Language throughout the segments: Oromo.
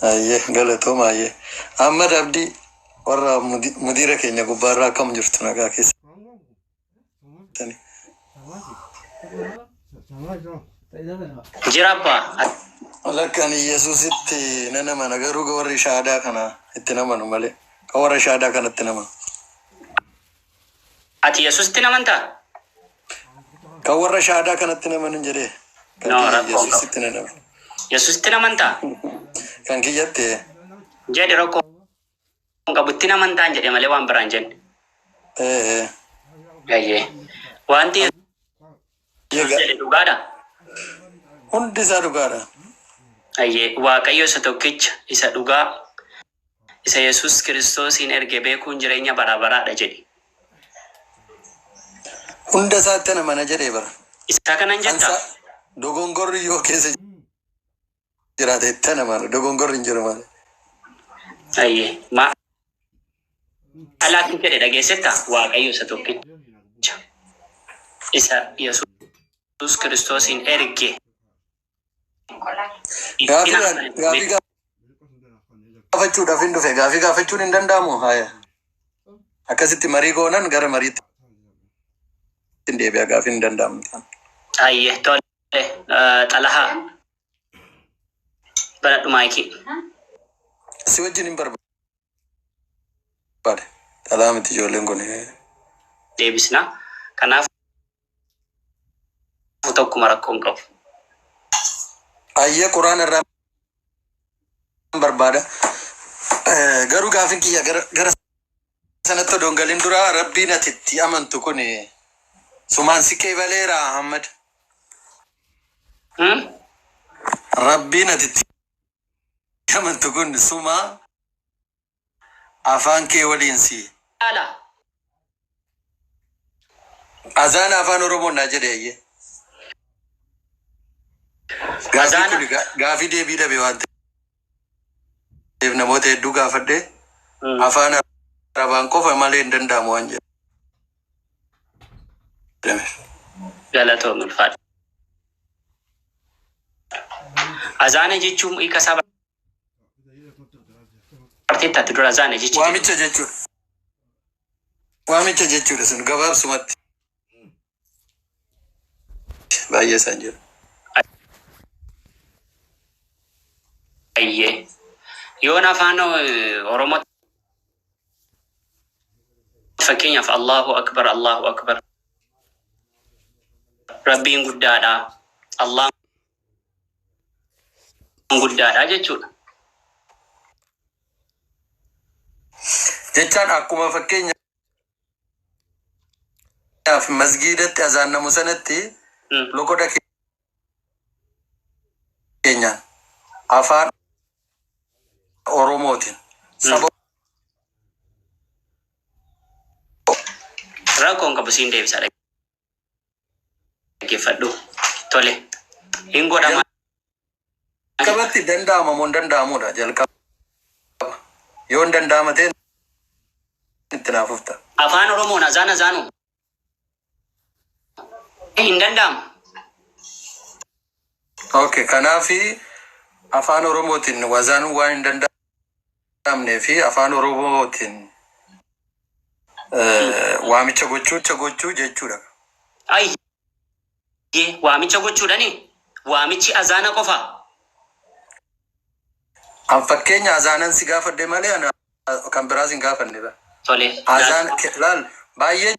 Ayyee galatooma ayyee. Ahmad Abdii warra mudiira keenya gubbaarraa akkam jirtu nagaa keessanii. Jira abbaa. Lakkaan Iyyasuusitti nan amana garuu warri shaadaa kana itti namanu malee. Kan warra shaadaa kanatti namanu. Ati Yesuusitti namantaa? Kan warra shaadaa kanatti namanu jedhee. Kan No, kiyya rakkoo hin qabu. Yesuusitti nan amana. Yesuusitti namantaa? Kan kiyyatti Jedhi rakkoo hin qabu. Itti namantaan jedhe malee waan biraan jenne. ee Ayyee. Wanti Yesuus jedhe dhugaadha. Hundi isaa dhugaadha. Ayyee. Waaqayyo isa tokkicha isa dhugaa isa Yesuus Kiristoosiin erge beekuun jireenya bara baraadha jedhi. Hunda isaatti amana jedhee bara. Isa kanan jettaa? Ansa dogongorri yoo keessa jiraate itti amana. Dogongorri hin jiru malee. Ayyee. Ma alaakin jedhe dhageessetta? Waaqayyo isa tokkicha isa Yesuus Kiristoosiin erge. Gaafii gaafii gaafachuudhaaf hin dhufe. Gaafii gaafachuun hin danda'amu. Haya. Akkasitti marii goonan gara mariitti hin deebi'a. Gaafiin hin danda'amu. Ayyee tole. Xalahaa banadhu maayikii. Si wajjin hin barbaade. Xalaa miti ijoolleen kun. Deebisna. Kanaaf tokkuma rakkoo hin qabu. Ayyee quraana irraa barbaada. Garuu gaafiin kiyya gara sanatti odoo hin galin dura rabbiin ati itti amantu kun sumaan si qeebaleera Ahmad. Rabbiin ati itti amantu kun sumaa afaan kee waliin si. Ala. Azaana afaan Oromoon naa jedhe ayyee. Gaafii Azaana. kun gaafii deebii dhabe waan ta'eef namoota hedduu gaafadhe afaan Arabaan qofa malee hin danda'amu waan jedhameef. Galatoom ulfaadha. Azaana jechuun hiika isaa barteetta ati dura azaana jechi jedhu. Waamicha jechuudha. Waamicha jechuudha sun gabaabsumatti. Baay'ee isaan jiru. Ayyee. Yoon afaan Oromoo fakkeenyaaf Allahu Akbar Allahu Akbar Rabbiin guddaadha Allaahn guddaadha jechuudha. Jechaan akkuma fakkeenyaaf masgiidatti azaannamu sanatti loqoda keenyaan afaan Oromootiin saba Rakkoon qabu siin deebisa dhaggeeffadhu. Tole. Hin godhama. Jalqabatti danda'ama moo hin danda'amudha jalqaba. Yoo hin danda'ama ta'e itti naaf fufta. Afaan Oromoon azaan azaanu hin danda'amu. Okay, kanaafi afaan Oromootiin wazaanuun waan hin danda'amnee fi afaan Oromootiin waamicha gochuu gochuu jechuudha. Ayyee waamicha gochuudhani waamichi azaana qofa. An fakkeenya azaanan si gaafadhe malee ana kan biraas hin gaafanne ba. Tole. Azaan laal baay'ee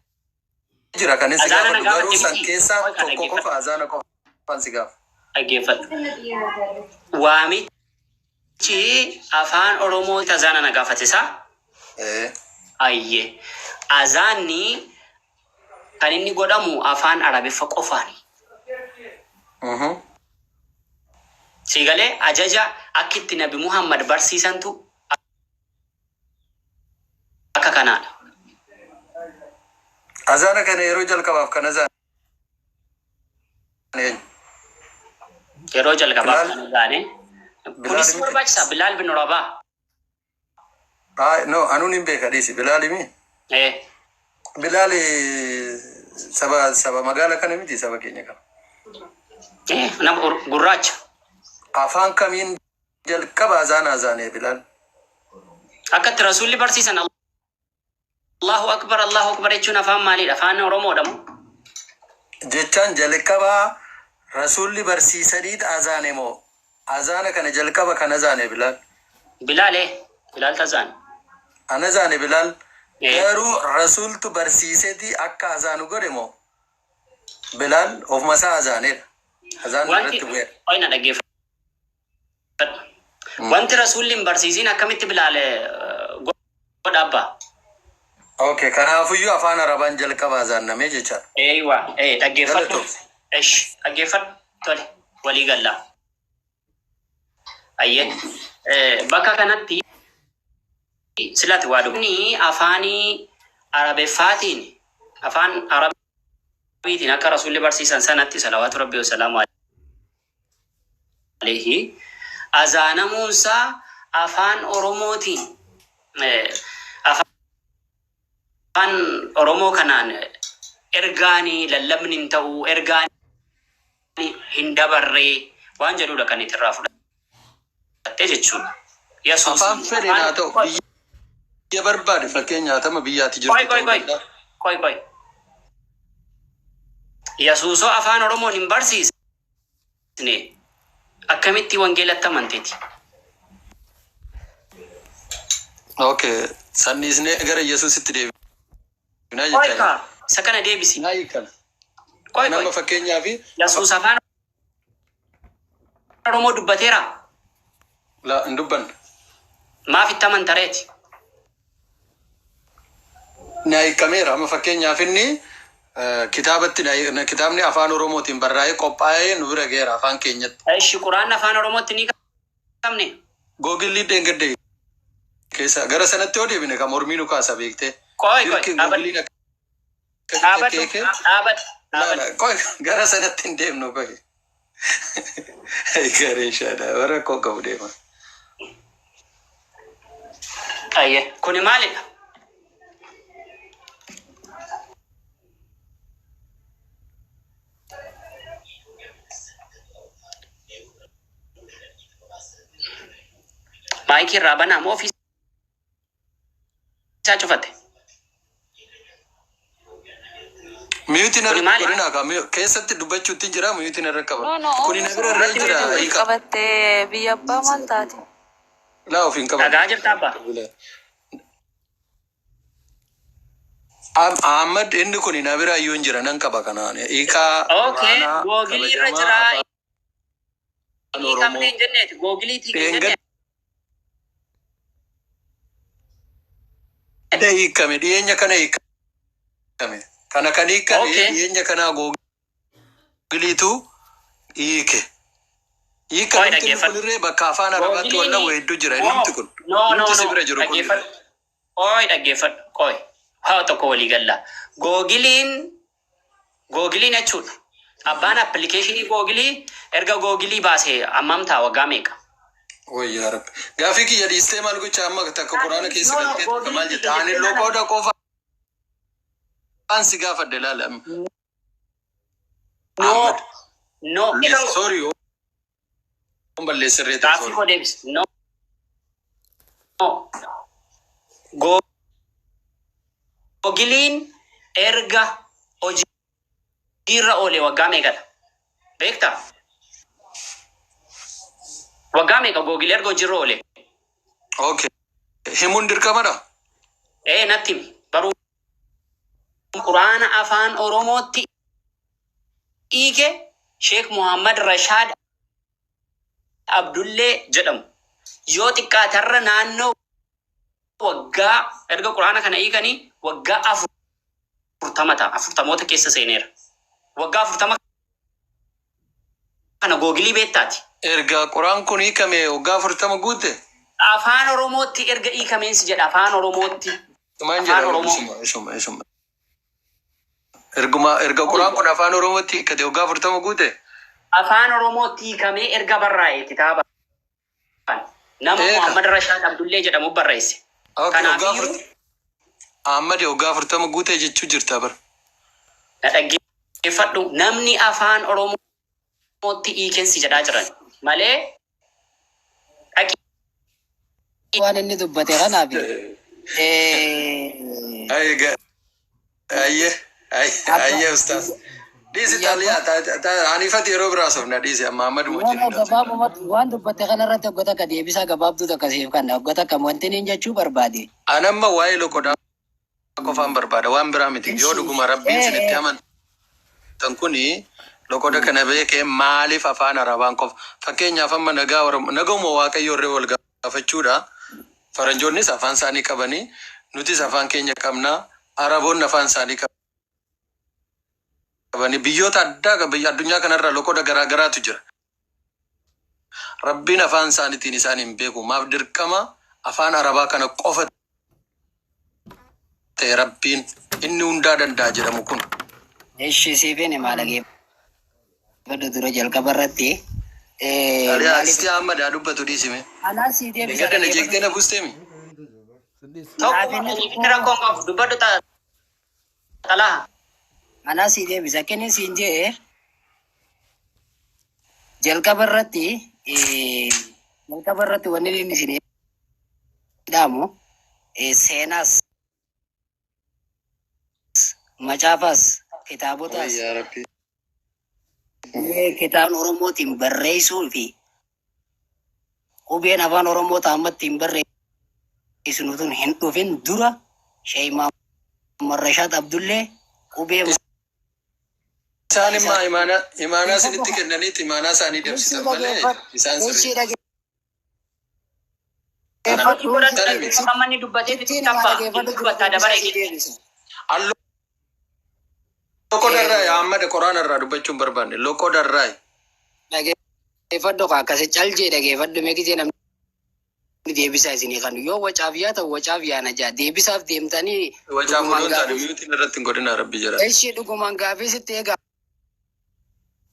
jira kan inni si Azaana na gaafadhu garuu gaafatte san miti. keessaa Qofa tokko dhaggeeffadhu. qofa azaana qofaan si gaafa. Dhaggeeffadhu. Waamichi afaan Oromoo azaana na gaafate isaa? Ee. Ayyee. Azaanni kan inni godhamu afaan Arabiffa qofaani. Sii galee ajaja akka itti Nabi Muhammad barsiisantu akka kanaadha. Azaana kana yeroo jalqabaaf kan azaane eenyu? Yeroo jalqabaaf Bilaal kan azaane. Bilaal Kunis miti. barbaachisa Bilaal bin Rabaa. Ah, no, anuun hin beeka dhiisi. Bilaal mi? Eh. Bilaal saba saba magaala kana miti saba keenya kana. Eh, nama gurraacha. Afaan kamiin Jalqaba azaana azaanee Bilaal? Akka itti Rasuulli barsiisan Allahu Akbar Allahu Akbar jechuun afaan maaliidha? Afaan Oromoodha moo? Jechaan jalqaba Rasuulli barsiisaniit azaane moo? Azaana kana jalqaba kan azaane Bilaal? Bilaal ee Bilaal tazaane. An azaane Bilaal. Ee. Garuu Rasuultu barsiiseti akka azaanu godhe moo? Bilaal ofuma isaa azaaneedha. Azaanni Wanti irratti bu'eera. qoy na dhaggeeffadhu. Wanti Rasuulli hin barsiisiin akkamitti Bilaal godha abbaa? Okay, kanaafuyyuu afaan Arabaan jalqaba azaannamee jechaadha. Eeywa, ee dhaggeeffadhu. Galatoomi. Esh, dhaggeeffadhu. Tole, walii gallaa. Ayyee. Bakka kanatti silati waa dubni afaanii Arabeffaatiin, afaan Arabiitiin akka Rasuulli barsiisan sanatti salawaatu Rabbi wasalaamu alayhi azaanamuunsaa afaan Oromootiin, afaan Oromoo kanaan ergaanii lallabni hin ta'u, ergaanii hin dabarree waan jedhudha kan itti irraa fudhatte jechuudha. Yesuus Afaan fedhe afaan haa ta'u, biyya barbaade fakkeenyaa tama biyyaatti Qoy jirtu qoy ta'uu qoy danda'a. Qoy qoy. Yesuusoo afaan Oromoon hin barsiisne akkamitti wangeelatti amanteeti? Okay, sanniisnee gara Yesuusitti deebinaa Qoy jechaadha. kaa isa kana deebisi. Naa hiikana. Qoy Nama qoy. fakkeenyaa fi Yesuus afaan Oromoo dubbateera. La hin dubbanne. Maaf itti amantareeti? Naa hiikameera. Amma fakkeenyaaf inni kitaabatti kitaabni afaan Oromootiin barraa'ee qophaa'ee nu bira ga'eera afaan keenyatti. Ishi quraan afaan Oromootti ni qabne. Googilli dheengadde keessa gara sanatti yoo deebine kan mormii nu kaasa beektee. Qoy qoy Dirqi dhaabadhu googiliin akka dhaabadhu keekee. dhaabadhu Laala dhaabadhu. qoy gara sanatti hin deemnu qoy. Garee shaadha warra koo qabu deema. Ayyee kuni maalidha? Maayikii irraa banaa moo ofii isaa cufate? Miyuutiin Kuni irra maalidha? godina ka keessatti dubbachuutti jira miyuutiin irra qaba. No, no, Kuni na bira irra Irratti jira miyuutiin godhi. hiika. Qabattee biyya abbaa maal taate? Laa of hin qaban. Dhagaa jirta abbaa? Ahmad inni kun na bira iyyuu hin jira nan qaba kanaan. Hiikaa Okay, Quraanaa googilii irra kabajamaa jira. afaan Hiikamne Oromoo. hin jenneeti. Googiliitii hin jenne. Dheengadda hiikame dhiyeenya kana hiikame. Kana kan hiikame Okay. dhiyeenya kanaa googiliitu hiike. Hiika Qoy namti dhaggeeffadhu. kunirree bakka afaan Arabaatti Googiliin walla hedduu jira. No, Innumti kun. no, no, Innumti si no. bira jiru kun. Dhaggeeffadhu. Qoy dhaggeeffadhu. Qoy. Haa tokko walii galla. Googiliin googiliin jechuudha. Abbaan appilikeeshinii googilii erga googilii baasee hammam ta'a waggaa meeqa? Wayyaa Rabbi. Gaafii kiyya dhiistee maal gocha amma takka quraana keessa No, no, galtee takka maal googilii jette? Ani jettee nana. loqooda qofaan si gaafadhe laala. No, Ahmad. no. Sorry, yoon balleessirree ta'e Gaaffii sorry. koo deebisi. No. Googiliin erga hojiirra oole waggaa meeqadha? Beektaa? Waggaa meeqa googilii erga hojiirra oole? Okay. Himuun dirqamadha? Ee natti himi. Baruu Quraana afaan Oromootti hiike Sheek Muhammad Rashaad Abdullee jedhamu. Yoo xiqqaatarra naannoo waggaa erga quraana kana hiikanii waggaa 40 ta'a. Afurtamoota keessa seeneera. Waggaa 40 kana googilii beektaati. Erga quraan kun hiikame waggaa 40 guute? Afaan Oromootti erga hiikameensi jedha afaan Oromootti. Maal Afaan jedha? Oromoo. Isuma, isuma, isuma. Erguma erga quraan kun afaan Oromootti hiikate waggaa 40 guute? Afaan Oromootti hiikamee erga barraa'e kitaaba. Nama Eeka. Muhammad Rashaad Abdullee jedhamu barreesse. Okay, waggaa Kanaafiyyuu Ahmad waggaa 40 guute jechuu jirta bara. Na dhaggeeffadhu namni afaan Oromootti hiikensi jedhaa jiran malee Waan inni dubbate kanaaf Ayyee ayyee ustaas. Dhiisi xaaliyaa Hanifati yeroo biraa sofna dhiisi amma Ahmad wajjin hin haasofna. Gabaabumatti waan dubbate kanarratti hogga takka deebisaa gabaabduu takka siif kanna hogga takka wanti inni jechuu barbaade. Anamma waa'ee loqodaa qofaan barbaada waan biraa miti. Yoo dhuguma Rabbiin isinitti amantan kuni loqoda kana beekee maaliif afaan Arabaan qofa, fakkeenyaaf amma nagaa Oromoo naguma Waaqayyoo irree wal gaafachuudha. Faranjoonnis afaan isaanii qabanii, nutis afaan keenya qabnaa, Araboonni afaan isaanii qabanii, biyyoota addaa biyya addunyaa kanarra loqoda garaa garaatu jira. Rabbiin afaan isaaniitiin isaan hin beeku. Maaf dirqama afaan Arabaa kana qofa ta'e Rabbiin inni hundaa danda'a jedhamu kun? Eshi siifin himaa, dhageeffadhu dura jalqaba irratti. Xaaliyaa Isti Ahmad haa dubbatu dhiisime. Anaan sii deebisa. Egaa kana jeeqtee na buusteemi. Tokko inni rakkoon qabu dubbadhu xalaa. Anaa sii deebisa. Akka inni siin jee jalqaba irratti wanni inni isin dhaamu seenaas macaafas kitaabotaas Yaa Rabbi. Kitaabni Oromootiin barreessuu fi qubeen afaan Oromoo ammatti hin barreessinu tun hin dhufin dura Sheey Muhammad Rashaad Abdullee qubee Isaan immaa imaanaa isinitti kennaniiti imaanaa isaanii dabsitan malee isaan sirrii. Godhadhu amma inni dubbatee fitu tappa dubbataa dabara. Loqodarraa yaa Ahmad, Quraana irraa dubbachuu hin barbaanne loqodarraa. Dhageeffadhu kaa akkasi caljee dhageeffadhu mee gisee namni deebisaa isinii kanu yoo wacaaf yaa ta'u wacaaf yaa na jaa deebisaaf deemtanii. Wacaaf Dhugumaan odoon taane gaafii miyuutiin irratti hin godhina Rabbi jedha. Ishii dhugumaan gaafii sitti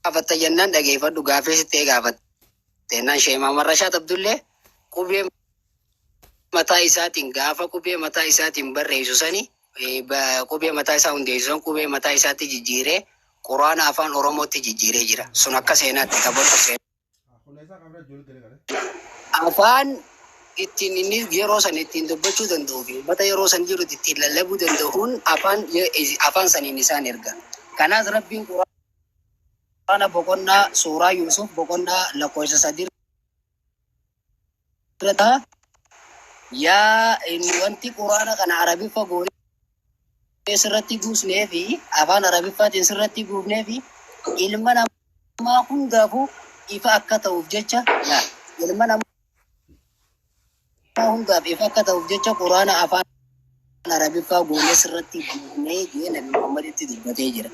gaafatta jennaan dhageeffadhu, gaafii sitti gaafatta jennaan Sheek Muhammad Rashaad Abdullee qubee mataa isaatiin gaafa qubee mataa isaatiin barreessu sani qubee mataa isaa hundeessu san qubee mataa isaatti jijjiiree Quraana afaan Oromootti jijjiiree jira. Sun akka seenaatti qabatu seenaa. Afaan ittiin inni yeroo san ittiin dubbachuu danda'uu fi uummata yeroo san jiru ittiin lallabuu danda'uun afaan saniin isaan erga. Kanaas Rabbiin Quraana boqonnaa suuraa Yuusuf boqonnaa lakkoofsa 3 irra yaa inni wanti Quraana kana Arabiffa goonee sirratti buusnee fi afaan Arabiffaatiin sirratti buufnee fi ilma namaa hundaafuu ifa akka ta'uuf jecha, yaa ilma namaa hundaaf ifa akka ta'uuf jecha Quraana afaan Arabiffaa goonee sirratti buufnee jee Nabi Muhammaditti dubbatee jira.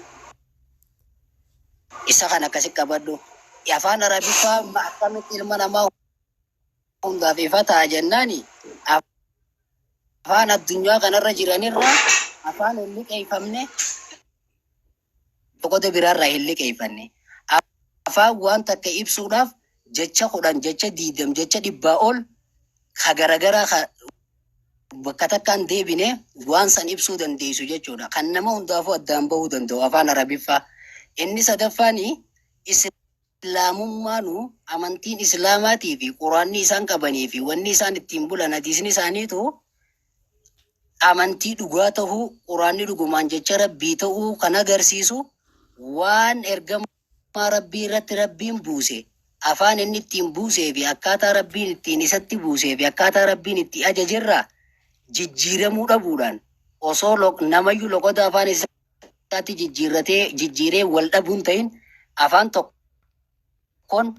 Isa kan akkasi qabadhu. Afaan Arabiffaa akkamitti ilma namaa hundaaf ifa ta'a jennaani, afaan addunyaa kanarra jiranirra afaan hin liqeeffamne tokkotu biraarraa hin liqeeffanne. Afaan waan takka ibsuudhaaf jecha 10, jecha 20, jecha 100 ol ka garagaraa ka bakka takkaan deebine waan san ibsuu dandeessu jechuudha. Kan nama hundaafuu addaan bahuu danda'u afaan Arabiffaa. Inni sadaffaani islaamummaanu amantiin islaamaatii fi Quraanni isaan qabanii fi wanni isaan ittiin bulan hadiisni isaaniitu amantii dhugaa ta'uu, Quraanni dhugumaan jecha Rabbii ta'uu kan agarsiisu waan ergamaa Rabbii irratti Rabbiin buuse afaan inni ittiin buusee fi akkaataa Rabbiin ittiin isatti buusee fi akkaataa Rabbiin itti ajajerraa jijjiiramuu dhabuudhaan osoo namayyuu loqoda afaan isaatti jijjiirratee jijjiiree wal dhabuun ta'in afaan tokkoon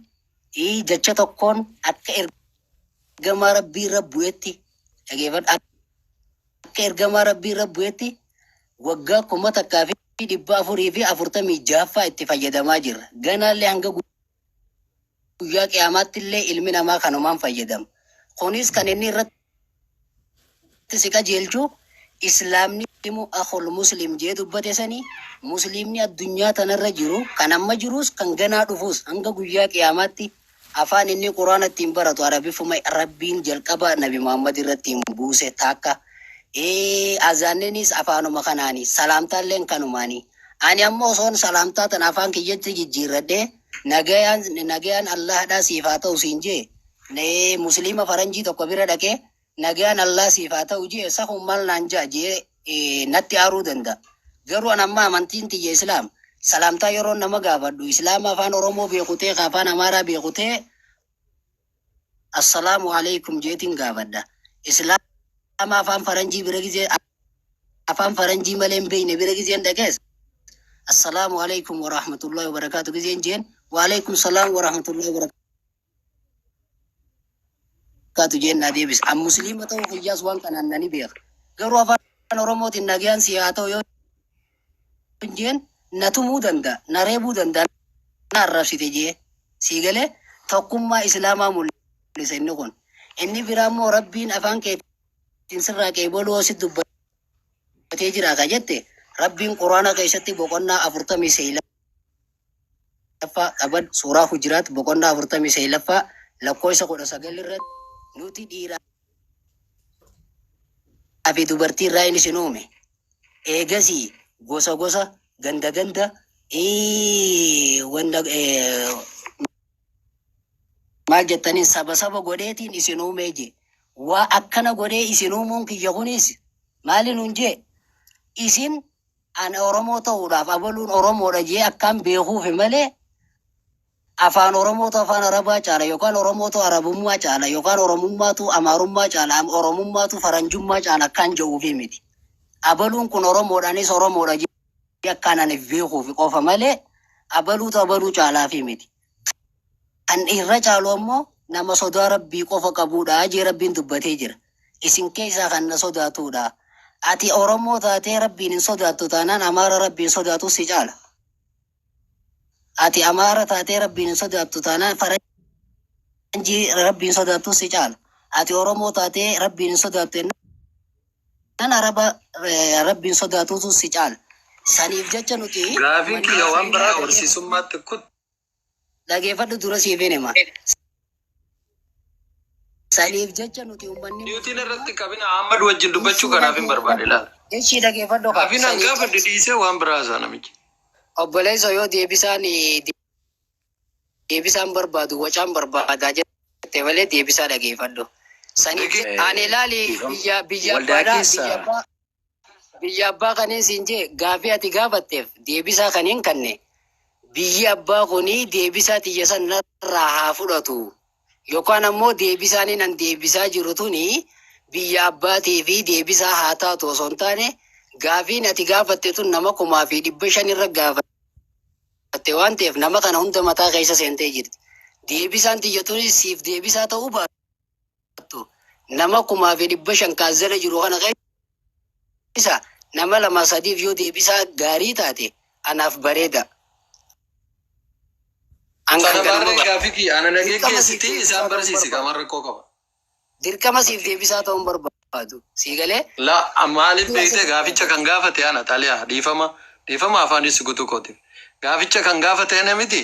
jecha tokkoon akka ergamaa Rabbii irra bu'etti, dhageeffadhu, akka ergamaa Rabbii irra bu'etti waggaa 1446ffaa itti fayyadamaa jirra. Ganaallee hanga guyyaa qiyaamaatti illee ilmi namaa kanumaan fayyadama. Kunis kan inni irratti si qajeelchu islaamni immoo akhul muslim jee dubbate sanii muslimni addunyaa tanarra jiru kan amma jirus kan ganaa dhufus hanga guyyaa qiyaamaatti afaan inni Quraana ittiin baratu Arabiffuma Rabbiin jalqaba Nabi Muhammad irratti hin buuse takka. Azaanninis afaanuma kanaani, salaamtaalleen kanumaani. Ani ammoo osoon salaamtaa tan afaan kiyyatti jijjiirradhee nagayaan nagayaan Allahadhaa siif haa ta'u siin jee musliima faranjii tokko bira dhaqee Nagaan Allah siif haa ta'u jee, isa kun maal naan ja'a jee natti aaruu danda'a. Garuu an amma amantiin tiyya Islaam. Salaamtaa yeroo nama gaafadhu, Islaama afaan Oromoo beeku ta'e, ka afaan Amaaraa beeku ta'e, "Assalaamu alaikum" jeetiin gaafadha. Islaama afaan Faranjii bira gizee, afaan Faranjii malee hin beekne bira gizeen dhaqees, "Assalaamu alaikum wa rahmatullahi wa barakaatu" gizeen jeen, "Wa alaikum salaam wa rahmatullahi wa barakaatu" jeen naa deebisa. An Musliima ta'uu kiyyaas waan kanaan nani beeka. Garuu afaan Oromootiin "Nagaan si haa ta'u" yoo jeen, na tumuu danda'a, na reebuu danda'a, na arrabsite jee. Sii galee? Tokkummaa Islaamaa mul'isa inni kun. Inni biraa immoo Rabbiin afaan keetiin sirraa qeebaluu si dubbatee jira ka jette, Rabbiin Quraana keessatti boqonnaa 49ffaa qaban, suuraa Hujuraat boqonnaa 49ffaa lakkoofsa 19 irratti, nuti dhiiraa fi dubartii irraa inni isin uume. Eegasii gosa gosa, ganda ganda, wanda maal jettaniin, saba saba godheetiin isin uumee je. Waa akkana godhee isin uumuun kiyya kunis maali nun jee? Isin an Oromoo ta'uudhaaf abaluun Oromoodha jee akkaan beekuufi malee, afaan Oromootu afaan Arabaa caala, yookaan Oromootu Arabummaa caala, yookaan Oromummaatu Amaarummaa caala, Oromummaatu Faranjummaa caala akkaan jedhuufi miti. Abaluun kun Oromoodhaanis Oromoodha jee akkaan aniif beekuufi qofa malee, abaluutu abaluu caalaafi miti. Kan irra caalu ammoo nama sodaa Rabbii qofa qabuudha jee Rabbiin dubbatee jira. Isin keessaa kan na sodaatudha. Ati Oromoo taatee Rabbiin hin sodaattu taanaan, Amaara Rabbiin sodaatu si caala. Ati Amaara taatee Rabbiin hin sodaattu taanaan, Faranjii Rabbiin sodaattu si caala. Ati Oromoo taatee Rabbiin hin sodaattu jennaan, Araba Rabbiin sodaatutu si caala. Saniif jecha nuti Gaafiin kiyya waan biraa horsiisummaatti kut. Dhageeffadhu, dura siif hin hima. Saniif jecha nuti uummanni Niyuutiin irratti qabina Ahmad wajjin dubbachuu kanaaf hin barbaade laala. Ishii dhageeffadhu qaba. Gaafiin an gaafadhe dhiisee waan biraa isaa namichi. Obboleessa, yoo deebisaan barbaadu wacaan barbaadaa jette malee, deebisaa dhageeffadhu. Saniif ani ilaali, biyya Waldaa abbaadhaa keessa biyya abbaa kanneen siin jee, gaafii ati gaafatteef deebisaa kan hin kanne, biyyi abbaa kunii deebisaa tiyya san narraa haa fudhatu, yookaan ammoo deebisaan inni an deebisaa jiru tuni biyya abbaatii fi deebisaa haa taatu osoo hin taane, gaafiin ati gaafatte tun nama 1500 irra gaafatte waan ta'eef, nama kana hunda mataa keessa seentee jirti. Deebisaan tiyya tunis siif deebisaa ta'uu baattu, nama 1500 kaazzala jiru kana keessa nama lama sadiif yoo deebisaa gaarii taate anaaf bareeda. Sana An ganama baarree gaafii kiyya ana Dirqama siif nageeggeessiti deebisaa isaan ta'uu barsiisi barbaadu. qaama rakkoo qaba. Dirqama siif deebisaa ta'uu hin barbaadu. Sii galee? La, maaliif beekte? Gaaficha kan gaafate ana. Xaliyaa, dhiifama, dhiifama, afaanis guutuu kootiif. Gaaficha kan gaafate ana miti.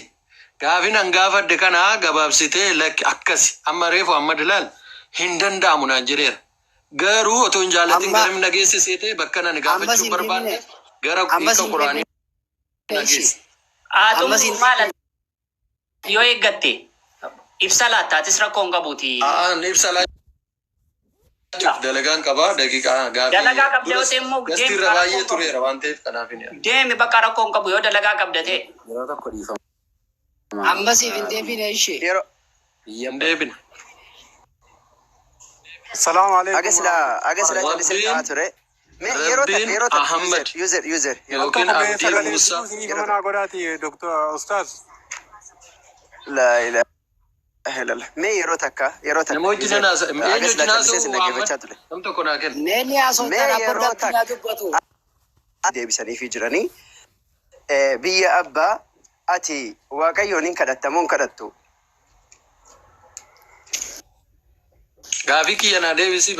Gaafin an gaafadhe kana gabaabsitee lakki akkasi amma reefu amma dilaal hin danda'amu naan jedheera. Garuu otoo hin jaallatin Amma garam nageessiseete bakka nani amma gaafachuu siin barbaanne deebine gara amma hiika siin Quraanii deebine ishii. nageesse. Haa Amma xumuru siin maal deebine. yoo eeggatte ibsa laattaatis rakkoo hin qabuuti. Aan ibsa laachuuf dalagaan qabaa daqiiqaa gaafii Dalagaa qabda dura yoo ta'e immoo gastii deemi irra rakkoo baay'ee hin qabu. tureera waan ta'eef kanaaf hin yaadu. Deemi bakka, rakkoo hin qabu yoo dalagaa qabda ta'e. Yeroo tokko dhiifama. Amma siif hin deebine ishee. Yeroo Biyya Hin deebine. Salaamu alaikum aga silaa aga silaa callisee Rabbiin taa'aa ture. Mee yeroo takka Rabbiin yeroo takka Ahmad user user user yeroo yookiin Tokko mee Abdii sagalee Muusaa isiniif yeroo manaa takka. godhaati, Doktor Ustaaz. Laa ilaaha illallah. Mee yeroo takka yeroo Nama takka wajjin user nan haasa aga eenyu silaa wajjin callisee haasa'u sin Ahmad dhaggeeffachaa ture. nam tokko naa kenna. Mee ni Mee haasoftan yeroo abbaan takka naa dubbatu. deebisaniifii jiranii. Biyya abbaa, ati Waaqayyoon hin kadhatta moo hin kadhattu? Gaafii kiyya naa deebisi,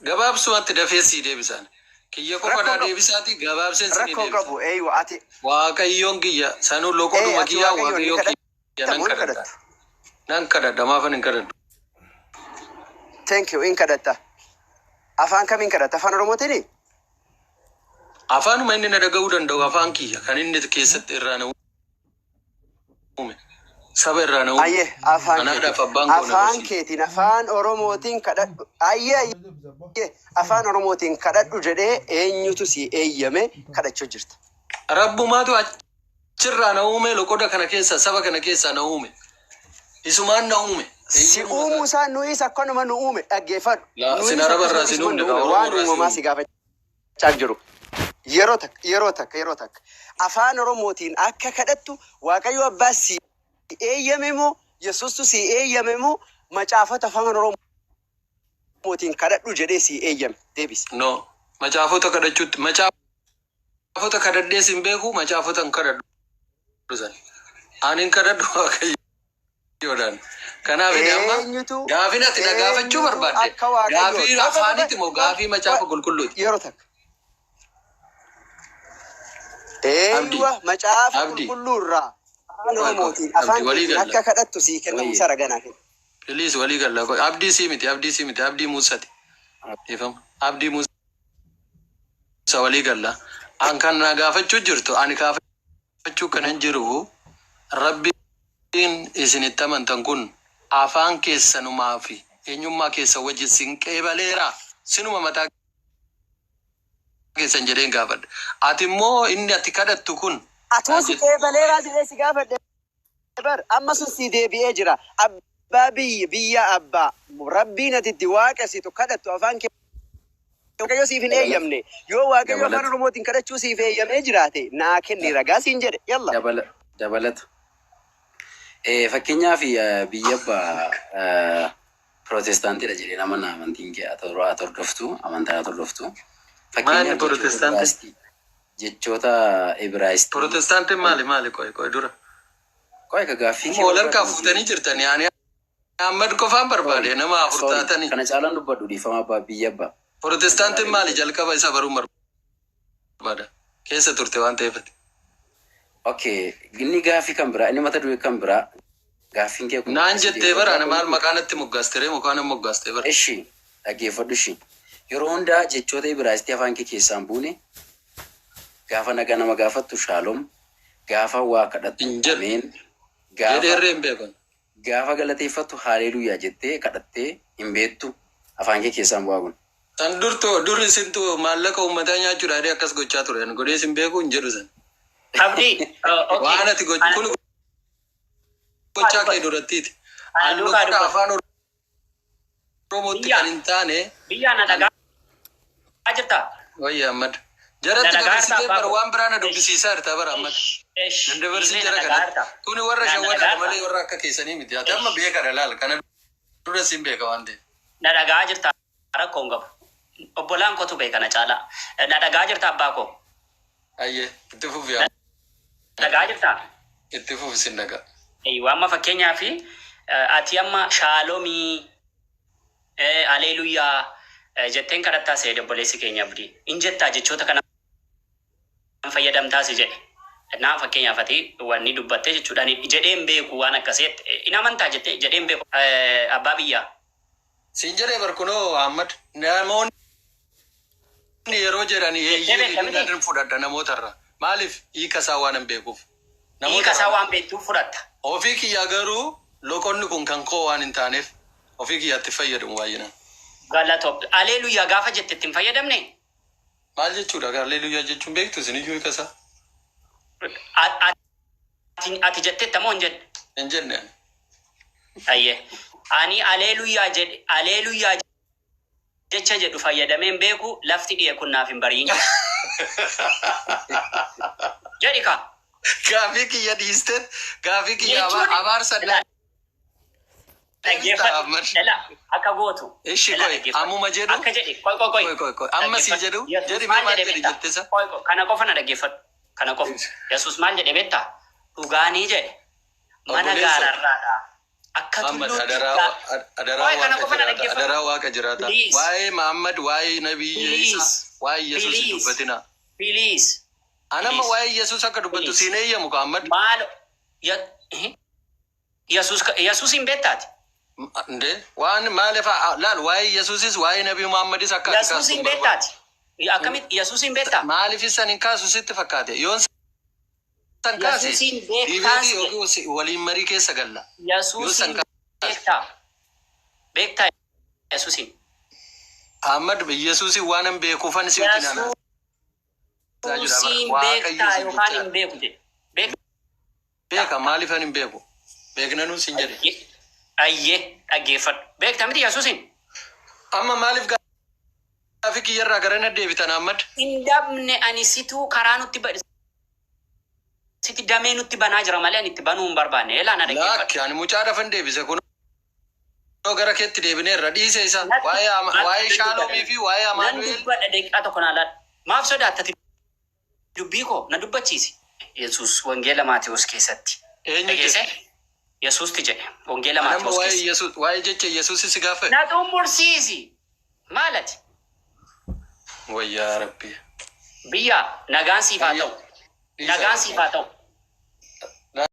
gabaabsumatti dafee sii deebisaan. Kiyya qofa Rakkoo naa qabu. deebisaati gabaabseen sinii Rakkoo deebisa. qabu. Eeywa, ati Waaqayyoon kiyya sanuu loqoduma ati kiyyaa Waaqayyoon ni Waaqayyoo kiyya kadhatta nan moo hin kadhadha. kadhattu? Nan kadhadha, maafan hin kadhadhu? Thank you, hin kadhatta. Afaan kamiin kadhatta? Afaan Oromootiini? Afaanuma inni na dhaga'uu danda'u, afaan kiyya kan inni keessatti irraa na uume. Saba irraa na uume. Ayyee afaan Anaadhaaf keetiin abbaan koo na afaan barsiise. keetiin afaan Oromootiin kadhadhu. Ayyee ayyee afaan Oromootiin kadhadhu jedhee eenyutu si eeyyame kadhachuu jirta. Rabbumaatu achirraa na uume, loqoda kana keessa, saba kana keessaa na uume. Isumaan na uume. Si Eeyyamuma uumuu isaati. isaa nuyis akkanuma nu uume dhaggeeffadhu. Laa sin Nuyis araba akkasuma irraa sin isuma uumne nu ka uume Oromoo waan irraa si uumamaa uume. si gaafachaa jiru. Yeroo takka yeroo takka yeroo takka afaan Oromootiin akka kadhattu Waaqayyo abbaa si eeyyame moo Yesuustu si eeyyame moo macaafota afaan Oromootiin kadhadhu jedhee si eeyyame deebisi. No. Macaafota kadhachuutti macaafota kadhadhees hin beeku, macaafota hin kadhadhu san. Ani hin kadhadhu Waaqayyoodhaan. Kanaaf inni amma Eenyutu gaafin ati na gaafachuu eenyutu barbaadde akka Waaqayyoo gaafii qofa qofa afaaniiti moo gaafii macaafa qulqulluuti? Yeroo takka. Abdii. Eeywa macaafa Abdii. qulqulluu irraa afaan Qoy qoy. Oromootiin Abdii afaan walii keetiin galla. akka kadhattu sii kennamu Wayye. isaa raganaa kenna. Please walii galla. Qoy. Abdii sii miti, abdii sii miti, abdii Muusati. Dhiifama. Abdii Muusa walii galla. An kan na gaafachuu jirtu, ani gaafachuu kan hin jiru, Rabbiin isinitti amantan kun afaan keessanumaa fi eenyummaa keessan wajjin sin qeebaleera. Sinuma mataa keessan jedheen gaafadha. Ati immoo inni ati kadhattu kun Atuu naan si jette. qeebaleeraa jedhee si gaafadhe bar amma sun si deebi'ee jira. Abbaa biyya biyya abbaa Rabbiin ati itti waaqessitu kadhattu afaan kee Waaqayyo siif hin Dabalata. eeyyamne. Yoo Waaqayyo afaan Dabalata. Oromootiin kadhachuu siif eeyyamee jiraate naa kenni ragaa siin jedhe. Yalla. Dabala, dabalata. Fakkeenyaaf biyya abbaa pirootestaantiidha jedhee nama na amantiin kee haa hordoftu, amantaa haa hordoftu. Maali Fakkeenyaaf jechoota Protestaantiin? Ibraayisxii, jechoota Ibraayisxii. Protestaantiin maali maali qoy qoy dura. Qoy ka gaaffii kee Amma wal harkaa barbaadu. fuutanii jirtanii ani Ahmad qofaan barbaade Sorry, nama afur sorry. taatanii. Kana caalaan dubbadhu dhiifama abbaa biyya abbaa. Kana caalaa Protestaantiin maali dubbadhu. jalqaba isa baruu barbaada. Keessa turte waan ta'eef. Okay, inni gaaffii kan biraa, inni mata duree kan biraa, gaaffiin kee kun Naan asii jettee deebi'uu bara ana irraa maal kun maqaa natti moggaaste ree mukaan moggaaste bara. Ishi, dhaggeeffadhu ishi. Yeroo hundaa jechoota Ibraayisxii afaan kee keessaan buune gaafa nagaa nama gaafattu shaaloom, gaafa waa kadhattu Hin jedhu. ameen, Jedhee gaafa irree hin beekan. gaafa galateeffattu haaleluuyaa jettee kadhattee hin beektu afaan kee keessaan bu'aa kun. San durtu dur isintu maallaqa uummataa nyaachuudhaan akkas gochaa ture. Ani godhee isin beeku hin jedhu san. Abdii, okay. Waan ati Ana kun duukaa gochaa kee dubbadhu. durattiiti. Ana An duukaa loqoda dubbadhu. afaan Oromootti Biyya, kan hin taane biyya na an dhagaa jirta? wayya Ahmad. Na Jaratti dhagaa jirta dabarsitee abbaa bara koo? waan biraa na Ish, dubbisiisaa jirta bara Ahmad. ish, ish. Nan dabarsin Dhiimee na jara dhagaa kanatti. jirta? Kuni warra Na dhagaa shawwadhaadha jirta? malee warra akka keessanii miti. Ati amma Ish. beekadha laal. Kana dura sin beeka waan ta'eef. Na dhagaa jirta rakkoo hin qabu. Obbolaan kootu beeka na caalaa. Na dhagaa jirta abbaa koo? Ayyee itti fufi Na Ahmad. dhagaa jirta? Itti fufi sin dhagaa. Eeywa amma fakkeenyaaf ati amma shaalomii aleluyaa jetteen kadhattaa se'e obboleessi keenya Abdii. In jettaa jechoota kana fayyadamtaa si jedhe. Naa fakkeenyaaf ati wanni dubbattee jechuudha. Ani jedhee hin beeku waan akkasii in amantaa jettee jedhee hin beeku abbaa biyyaa. Siin jedhee bar kunoo Ahmad namoonni yeroo jedhan Jettee eeyyee beekta miti? jedhanii fudhadha namootarra. Maaliif hiika isaa waan hin beekuuf. Hiika Namoota isaa waan beektuuf fudhatta. Ofii kiyyaa garuu loqonni kun kan koo waan hin taaneef ofii kiyyaatti fayyadamu baay'inaan. Galatoo. Aleluyaa gaafa jette ittiin fayyadamne? Maal jechuudha aleluyaa jechuun beektu isin iyyuu hiika isaa? Ati jetteetta moo hin jenne? Hin jenne ani. Ayyee. Ani aleluyaa jedhe aleluyaa jecha jedhu fayyadamee hin beeku lafti dhi'e kun naaf hin bariin jedhe. Jedhi kaa. Gaafii kiyya dhiistee gaafii kiyya Jechuun abaarsa dhaggeeffadhu. Ahmad. Ela akka gootu. Ishi Ela qoy dhaggeeffadhu. ammuma jedhu Akka jedhi qoy qoy qoy. qoy qoy qoy amma si Dhaggeeffadhu. jedhu Yesuus jedhi mee maal maal jedhe jedhi beektaa? jette isa? Qoy qoy kana qofa na dhaggeeffadhu. Kana qofa. Yesuus maal jedhe beektaa? Dhugaanii jedhe. Mana Obboleessa gaararraadha. Akka Muhammad tulluutti adaraa adaraa Qoy kana waaqa qofa na jiraata dhaggeeffadhu. adaraa waaqa jiraata Please. waa'ee Muhammad waa'ee Nabii Isa Please. waa'ee Yesuus hin Please. dubbatina. Please. Anamma Please. waa'ee Yesuus akka dubbattu Please. siin eeyyamu ka Muhammad. Maal Yesuus Yesuus hin beektaati? Nde waan maaliif laal waa'ee Yesuusis waa'ee Nabii Muhammadis akka ati Yesuus kaastu hin hin barbaadu. beektaati? Akkamitti Yesuus hin beektaa? Maaliif isaan hin kaasu sitti fakkaate? Yoon san kaase Yesuusiin beektaa diibeetii si jedhe. yookiin waliin marii keessa galla. Yoo san Yesuusiin kaase. beektaa. Beektaa Yesuusiin. Ahmad, Yesuusin waan hin beekuufan si wajjin haasa'aa jira bara. Yesuusiin Waaqayyo beektaa si yookaan jecha. hin beeku jedhe. Beektaa. Beeka, maaliifan hin beeku? Beeknanuu sin jedhe. Ayyee, dhaggeeffadhu. Beektaa miti Yesuusiin? Amma maaliif gaaffii kiyyarraa gara na deebitan, Ahmad? Hin dabne, ani situu karaa nutti siti damee nutti banaa jira malee ani itti banuu hin barbaanne. Eelaa, na dhaggeeffadhu. Lakki, ani mucaa dhafan deebise kun gara keetti deebineerra, dhiise isa. Natti Waa'ee nan Shaalomii dubbadha. fi waa'ee Nan Amaanu'el. dubbadha, daqiiqaa tokko naa laadha. Maaf sodaattati dubbii koo na dubbachiisi? Yesuus Wangeela Maatewos keessatti. Eenyu Dhageesse? jedhe? Yesuusti jedhe. Wangeela Ani amma Maatewos waa'ee keessa. Yesuus, waa'ee jecha Yesuus si gaafa. Na xumursiisi. Maalati? Wayyaa Rabbi. Biyya, nagaan siif haa ta'u. Dhiisa. Nagaan siif haa ta'u.